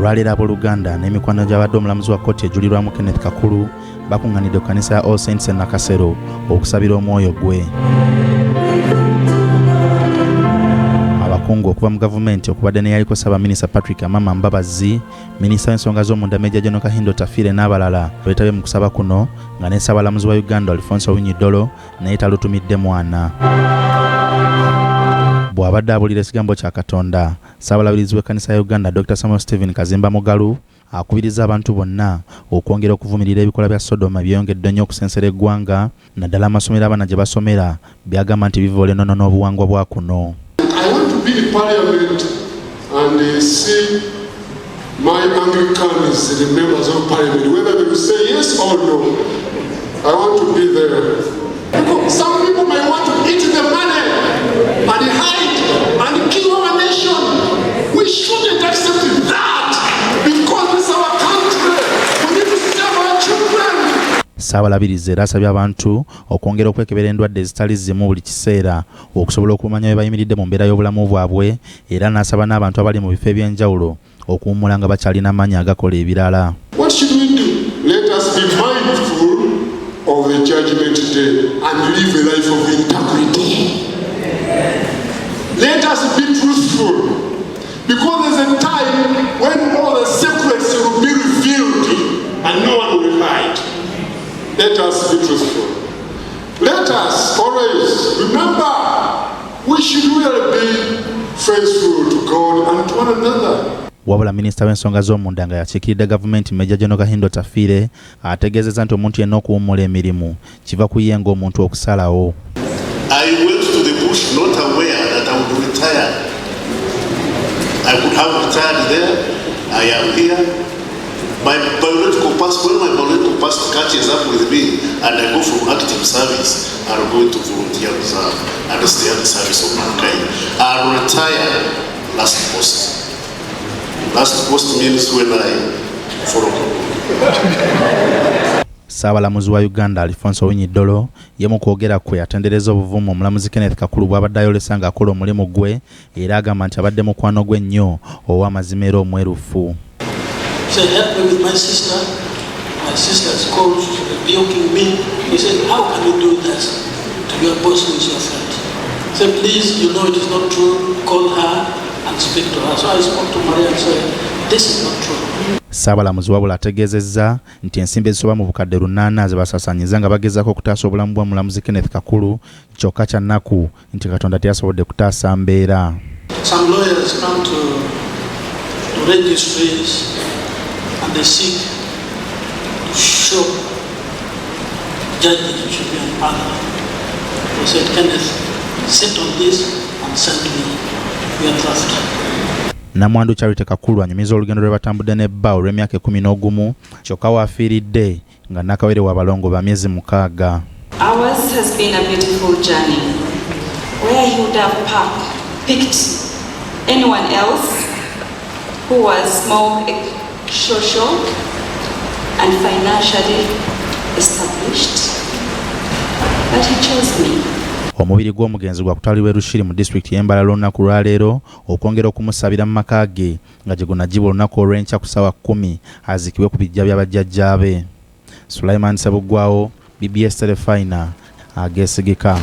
Olwaleero abooluganda n'emikwano gy'abadde omulamuzi wa kkooti ejulirwamu Kenneth Kakuru bakuŋŋanidde ku kanisa ya All Saints e Nakasero okusabira omwoyo gwe. Abakungu okuva mu gavumenti okubadde n'eyaliko Ssaabaminisita Patrick Amama Mbabazi, minisita w'ensonga z'omunda Major General Kahindo Tafiire n'abalala beetabye mu kusaba kuno nga ne Ssaabalamuzi wa Uganda Alfonso Owiny Dollo naye talutumidde mwana. Bw'abadde abuulira ekigambo kya Katonda, Ssaabalabirizi w'ekkanisa ya Uganda Dokita Samuel Stephen Kazimba Mugalu akubirizza abantu bonna okwongera okuvumirira ebikolwa bya Sodoma ebyeyongedde ennyo okusensera eggwanga naddala amasomero abaana gye basomera by'agamba nti bivoola ennono n'obuwangwa bwa kuno. I want to be in parliament and see my Anglicans, the members of parliament, whether they will say yes or no. I want to be there. Because some people may want to eat the money and hide and kill our nation. We shouldn't accept that because it's our country. We need to save our children. Ssaabalabirizi era asabye abantu okwongera okwekebera endwadde ezitali zimu buli kiseera okusobola okumanya bwe bayimiridde mu mbeera y'obulamu bwabwe era n'asaba n'abantu abali mu bifo eby'enjawulo okuwummula nga bakyalina amaanyi agakola ebirala. What should we do? Let us be mindful of the judgment day and live a life of integrity. Let us be truthful, because there's a time when all the secrets will be revealed and no one will hide. Let us be truthful. Let us always remember we should really be faithful to God and to one another. Wabula minisita w'ensonga z'omunda nga yakiikiridde gavumenti Major General Kahindo Tafiire ategeezezza nti omuntu yenna okuwummula emirimu kiva ku ye ng'omuntu okusalawo. I went to the bush not aware that I would retire. I could have retired there. I am here. My biological past, when my biological past catches up with me and I go from active service, I'm going to volunteer reserve and stay at the service of mankind. I'll retire last post. Last post means when I follow. Ssaabalamuzi wa Uganda Alfonso Owiny Dollo ye mu kwogera kwe atendereza obuvumu omulamuzi Kenneth Kakuru bw'abadde ayolesa ng'akola omulimu gwe era agamba nti abadde mukwano gwe nnyo ow'amazima era omwerufu. He said, help me with my sister. My sister is called, rebuking me. He said, how can you do this to your boss who is your friend? He said, please, you know it is not true. Call her and speak to her. So I spoke to Maria and said, this is not true. Ssaabalamuzi wabula ategeezezza nti ensimbi ezisoba mu bukadde 800 ze basaasaanyiza nga bagezaako okutaasa obulamu bw'omulamuzi Kenneth Kakuru kyokka kya nnaku nti Katonda teyasobodde kutaasa mbeera. Some lawyers come to registries and they seek to show judges who should be on panel. They said, Kenneth, sit on this and send me your draft. Namwandu Charity Kakuru anyumiza olugendo lwe batambudde ne bba olw'emyaka 11 kyokka waafiiridde nga nakawere w'abalongo ba myezi 6. Ours has been a beautiful journey where he would have picked anyone else who was more social and financially established, but he chose me. Omubiri gw'omugenzi gwakutwalibwa e Rukiri mu disitulikiti y'e Mbarara olunaku lwaleero okwongera okumusabira mu maka ge nga gye gunagibwa olunaku olw'enkya ku ssaawa 10 aziikibwe ku biggya bya bajjajjaabe. Sulaiman Sebuggwawo, BBS Terefayina ageesigika.